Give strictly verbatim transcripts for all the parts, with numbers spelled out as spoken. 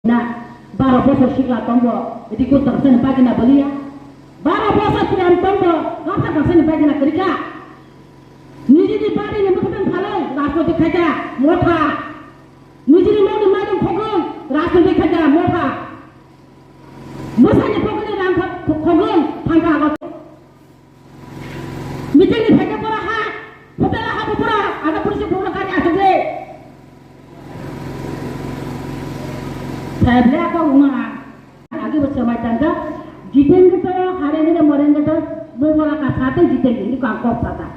Na, baro bosor sikla tongbo, iti kut kangsani bagina boliya. Baro bosor siyan tongbo, kapsa kangsani bagina kwrwikha. Nijini barini mwkhwtwng phalwi rajniti khaikha motha. Nijini nokni mairum khogwng rajniti khaikha motha. Bwsani pocket ni rang kha-, khogwng thangkha agotwi. Meeting ni phaikhe bora ha, hotel ha bo bora, ada police bora kari asuk de. Saya beli apa rumah? Agi bo semai tanda, jiteng ke to, hari ini moreng ke to, bo bora ka sate jiteng ini ka kok sata.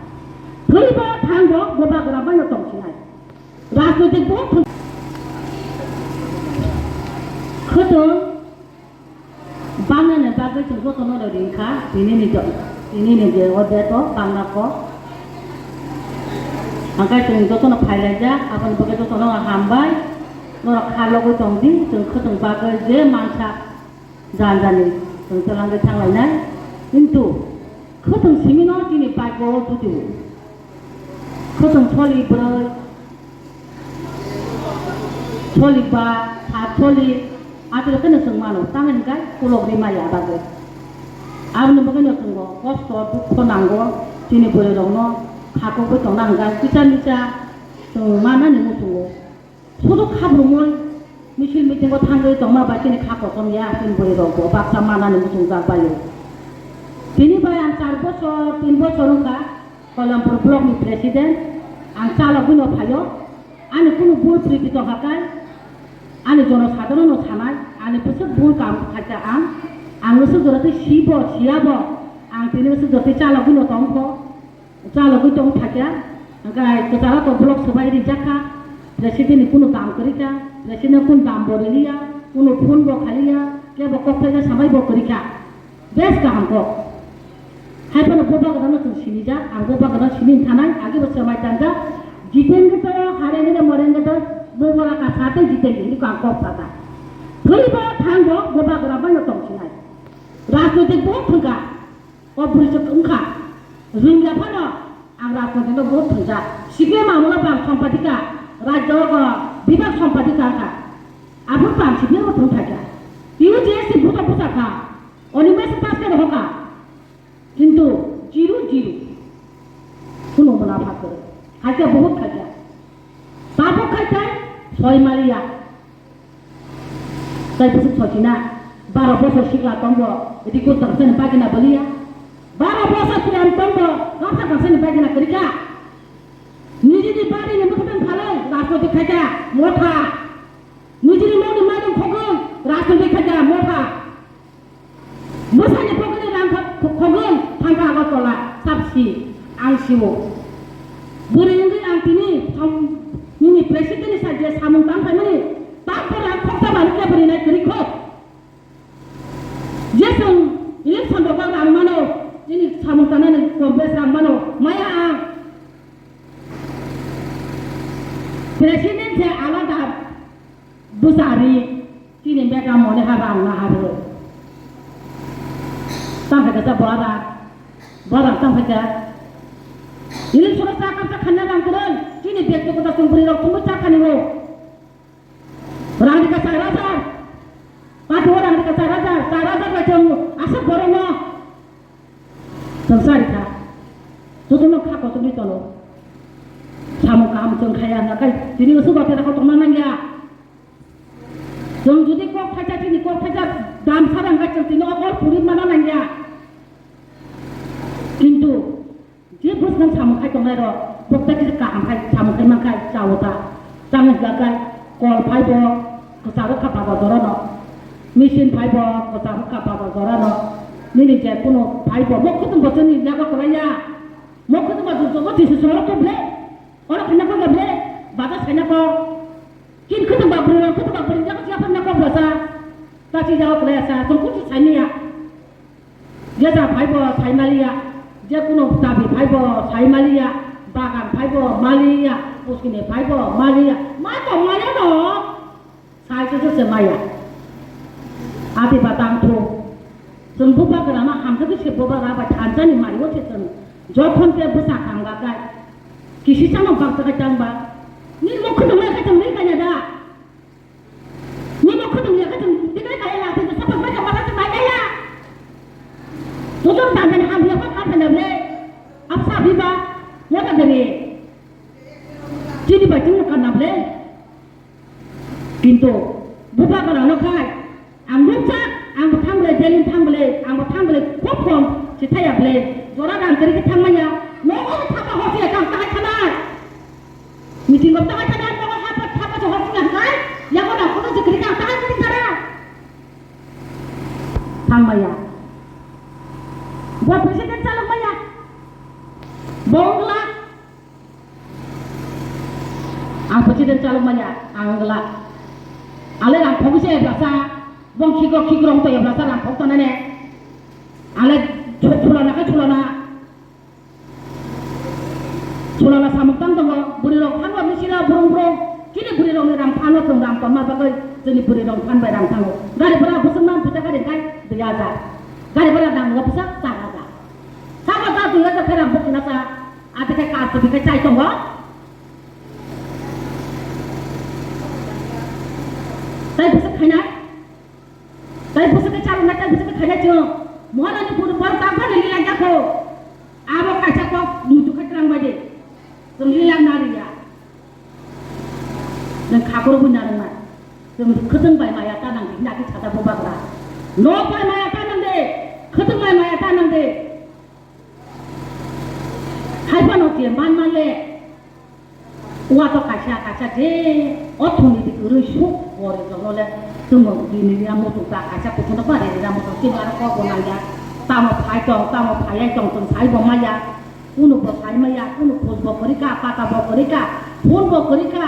Thoi bo thang bo, bo ba gra ba no tong sinai. Rajnoitik bo thoi. Khoto, Bangna ni bagwi chwng jotono no ringkha, tini ni jo-, tini ni je o date o bangna kok. Hangkhe chwng jotono phailaijak, aboni bagwi jotono hambai, norok kha logwi tong di, chwng khwtwng bagwi je mansa jani jani chwng twlangwi thanglainai. Kintu khwtwng simino chini bike o judio. Khwtwng soli brwi, soli ba, sat soli, atwrwkhe no chwng mano, tamoni hwnkhe kulok ri maya bagwi. Aboni bagwino chwng bo kosto, dukho nango, chini bwrwirokno khakogwi tongna hwnkhe kisa misa chwng manani muchungo. Sudu khabrumwi misil meeting o thangwi tongma bai chini kha kosom ya, chini bwrwi rok bo baksa manani muchungjak bai o. Tini bai ang char bochor, tin bochor wngkha Kolampur block ni president, ang chalogwi no phaio, ani kunu bul priti tongkha kai, ani jono sadharano sanai, ani bwswk bul kam khaikha ang, ang no swk jora tei sibo, siyabo, ang tini swk jora tei chalogwi no tongkho. Chalogwi tong thakya, hwnkhe kwcharo to block swbai rijak kha, president ni kunu dam kwrwi kha, president kunu dam bo riliya, kunu phone bo khaliya, kebo kok phaikha samai bo kwrwi kha. Bes kaham kok. Hai phano bo bagwrano chwng sinijak, ang bo bagwrano sini thanai, agi bo swmai tanjak, jiteng khe to, hareng khe to, moreng khe to, bo bora ka sa tei jiteng khe to ang kok sata. Thwi bo thang bo, bo bagwra bai no tong sinai. Rajnoitik bo thwngkha. O bwrwi se wngkha, ringya phano ang rajniti no vote thwngjak. C P M amolo bang sompatika, rajyo o bibak sompatika wngkha. Abo bang C P M o thwng phaikha. U G S ni vote o bwsakha. Oni masa pass khe rohorkha. Kintu zero, zero. Kuno mwnapha kwrwi. Hakhe vote khaikha. Tabuk khai khai soi maliya. Tai bwswk soi sina, baro bosor sikla tongbo, iti kut kangsani bagina boliya. Baro bosor siyan tongbo, kapsa kangsani bagina kwrwikha. Nijini barini mwkhwtwng phalwi rajniti khaikha motha. Nijini nokni mairum khogwng rajniti khaikha motha. Bwsani pocket ni rang kha-, khogwng thangkha Agartala, sapsi ang sio. Bwrwi wngwi ang tini sam-, nini president ni side je samung tang phaimani, tak bo rang khoksa ba rwkhe bwrwi nai kwrwi kho. Je chwng election rok rang mano, nini samung tangnani Congress rang mano, maya ang. President se alada. Bwsa ri, chini madam mone ha rang na ha rw. Tang khe kasa bora, bora tang khe. Ini sura sa kap sa khanna rang kwrwng, chini bekti kota chwng bwrwi rok chwngno cha khani o. Rang di kasa raja, patu rang di kasa raja, sa raja bai chwng aswk borok no. Chwng cha ri kha, jotono kha kochomwi tono. Samung kaham chwng khaya hwnkha khe, tini aswk bapera kho tongna nangya. Chwng jodi kok thaisa chini kok thaisa dam sarang khe chwng tini o kok puri mana nangya. Kintu je bwswk samung khai tongnai rok, bokta kisa kaham khai samung khai man khai chao ta. Chang jak khai kol phai bo kwcharo kha baba jora no. Machine phai bo kwcharo kha baba jora no. Nini je kuno phai bo mokhutung bo chwngni jaga kwlaiya. Mokhutung bo jogo jisi soro to ble. Oro khina ko ble. Baja saina ko. Kin khutung ba bwrwi, khutung ba bwrwi jaga siya phana ko basa. Ta si jaga kwlaiya sa, chwng kuchi sainiya. Jesa phaibo saimaliya, jekuno dabi phaibo saimaliya, bagan phaibo maliya, puskini phaibo maliya, ma tongmaya no, sai se se maya. Ati batang thu, chwng bubagra no hamkhe se bubagra bai thansa ni mari o se chwng, jokhon ke bwsa kangga kai, kisi chano baksa kai tangba, ni mokho nungya kai tong ni kanya da. Nini khudum ya khudum dikai kaya la khudum sapa sapa kaya mata tu mai kaya. Tujung dan dan ham ya kok apa na ble. Apa sabi ba ya ba gari. Chini ba chini kan na ble. Kintu bupa kana no khai. Ang nukjak, ang bo thang ble, Delhi thang ble, ang bo thang ble, kok phone si thaya ble. Jora dan kari ke thang maya. No o thapa hosi ya kang tai khanai. Meeting of takai takai takai hapa hapa se hor singa kai, yago na kono se kiri kang takai kiri kara. Thang maya. Bo president chalok maya. Bongla. Ang president chalok maya, ang gla. Ale rang phok se blasa, bong khikro khikro to ya blasa rang phok tanane. Ale chulana ka chulana. Chulala samung tang tongo, bwrwi rok thangla bwsila burung burung. Chini bwrwi rokni rang phano chwng rang tongma bagwi chini bwrwi rok phan bai rang thango. Gari bwra bwswk nang pita gari kai dui hajar. Gari bwra nang lo bwsa char hajar. Sabo da dui hajar khe rang bwkhwna sa, ate khe kar twi khe chai tongo. Tai bwswk khainai? Tai bwswk khe chaloknai, tai bwswk khe khainai chwng. Moharani puri bor tangphani lila jakho. Abo kaisa kok muitu khe twlang bai de. Chwng lila nariya. Nwng khakhoro bui narwknai. Chwng khwtwng bai maya ta nang di, hwnwi sakjak bubagra. Nok bai maya ta nang de. Khwtwng bai maya ta nang de. Hai phano je manma le. Wa to kaisa kaisa je othoni di kwrwi suk pore jono le tumung di ni ya mutu ta kaisa kuchuna ba re ya mutu ti aro ko bo nang ya. Tamo phai tong, tamo phai ai tong, tong sai bo ma ya. Kunu bo sai ma ya, kunu phus bo kwrwi ka, pata bo kwrwi ka, phun bo kwrwi ka.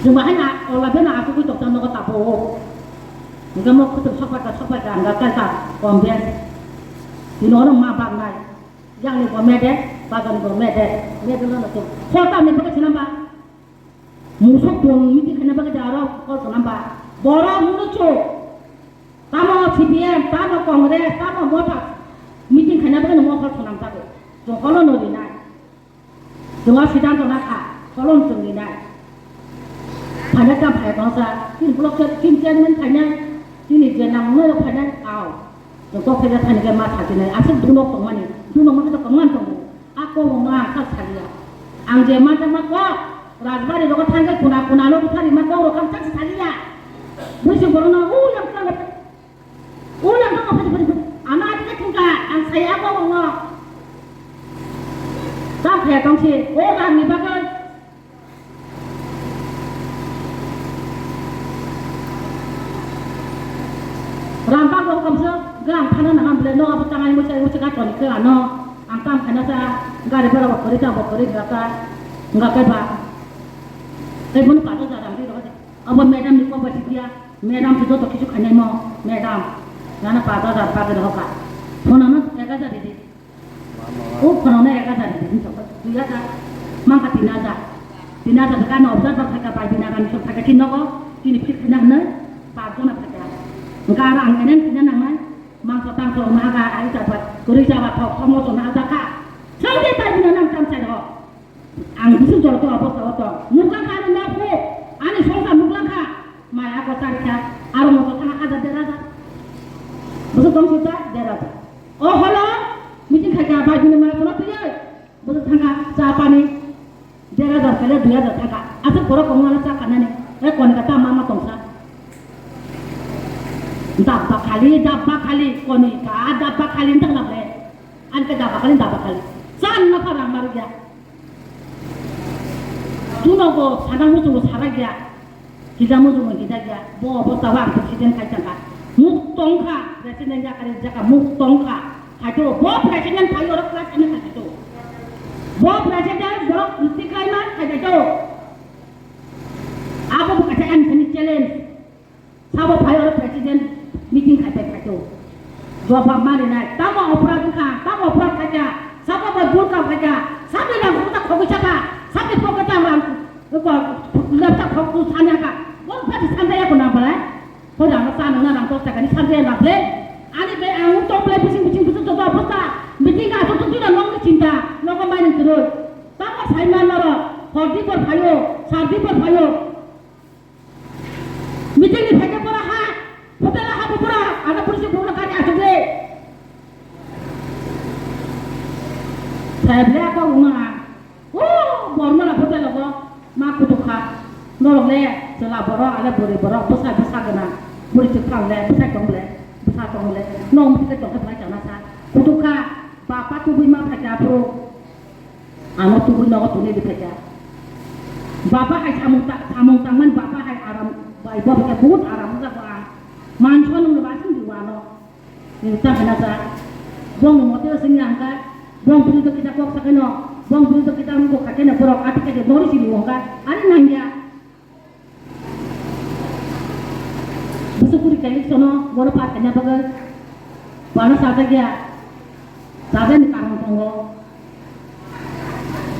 Jwng ba hai na ola beno asugwi tokjak nogo tabo o. Hwnkhe mo khwtwk sokphaikha, sokphaikha hwnkha kaisa kom bes. Bini oro ma baknai. Yakni bo mede, bagani bo mede. Mede no no to. Hota ni bagwi sinamba. Musuk tong meeting khaina bagwi da aro call sinamba. Borok munuchu. Tamo C P M, tamo Congress, tamo Motha. Meeting khaina bagwi no mo call sinamjago. Jokolo no rinai. Chwng o siddhanto na kha, kolom chwng rinai. Phaina tamo phai tongsa, chini block chair, chini chairman phainai, chini je nang nai rok phainai, ao. Chwng kok phaida thani khe ma sajinai, aswk dunok tongmani, dunok ma khe tongmani tongo. A kok ma kha salia. Ang je ma ma kok, Rajbari rogo thangkhe kuna kuna no buthari ma kok rok ang sak salia. Buisi borok no, u yang thang. Ulang tong, phadi, phadi, phadi. Ano ati ka thungka, ang saya apa wong no. Tang kaya tong si, o rang ni bagwi. Rang bag wong kam so, gang thana na ham ble, no apa tangai mo sai mo sai ka toni ke ano. Ang tam khana sa, gari bara bo kori ta bo kori ga ka, ga ka ba. Ei bun pa to ja rang ri ro. Abo madam ni kok bai sibya, madam se joto kisu khainai mo, madam. Nana pato da pagri hoka. Phone no ek hajar di. O phone no ek hajar di, ni sok dui hajar. Mangka tin hajar. Tin hajar ka no observer thaka bai bina kan sok thaka tin nogo, tini phit khna hne, pa jona thaka. Ga rang enen tin nang nai, mangsa tang sok na ga ai sa ba, kuri sa ba thok, somo so na da ka. Sangde bai bina nang tam sai ho. Ang bising jor to obo to to. Nuklang kha ani nokho, ani songsa nuklang kha. Mai ako chari kha, aro moto thang kha der hajar. Bwswk tong sita der hajar. O holo, meeting khai kha bai bini mai kono tiyai. Bwswk thang kha cha pani der hajar kele dui hajar thang kha. Aswk borok kong ano cha kanani. E koni ka ta mama tongsa. Dabba khali, dabba khali, koni ka dabba khali ntang na ble. Ani khe daba khali, daba khali. Chan no kha rang marwk ya. Tuno bo sana muchungo sarak ya. Hija muchungo hijak ya. Bo obo tawa ang president khai changkha. Muk tong kha, president ya kare jaka muk tong kha. Khaito bo president khai oro class ani khaito. Bo president borok usti khai ma khaito. Abo bo kaisa ani sani challenge. Sabo phai oro president meeting khai pai khaito. Jobab mari nai. Tamo oprad wngkha, tamo oprad khaikha, sabo bai bul kam khaikha, sabo rang khuta khogwi saka, sabo pocket ang rang, ko, lepta khok tu sanya ka. Bon pati sanja ya ko nang bai. Ko rang sa nang rang tos taka ni sanja ya nang ble. Ani be ang to ble bising bising bising joto oprad ta. Meeting ka asuk tu tu nang nong ni chinta, nong ko mai nang kiroi. Tamo sai man noro, hordi bor phaio, sardi bor phaio. Meeting ni phaikhe bora ha, hotel ha bo bora, ada polisi bora kari asuk le. Saya beli apa rumah? Oh, borma la hotel ko, ma kutuk kha. Norok le, chela borok, ale bori borok, bwsa, bwsa gana. Bori chuk thang le, bwsa tong le, bwsa tong le. No, mesti tong kha, sa. Kutuk kha, bapa tubui ma phaikha phuru. Ano tubui nogo tuni di phaikha. Bapa hai samung ta, samung tangman bapa hai aram, bai bo phaikha, bahut aram jago ang. Manso nung ba sing di wano. Ni ta hana sa. Bong mote sing yang ka. Bong bri to kita kok sakeno. Bong bri to kita mung kok sakeno borok ati ka de nori sini wong ka. Ani nang ya. Busu kuri kai sono boro pa kanya baga. Bana sa ta ya. Sa ta ni karang tongo.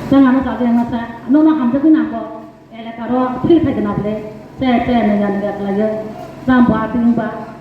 Tang ano sa ta yang sa. No no ham ta nang ko. Elaka ro phil khai kana ble. Se se nang ya nang ya kala ya. Sam ba ting ba.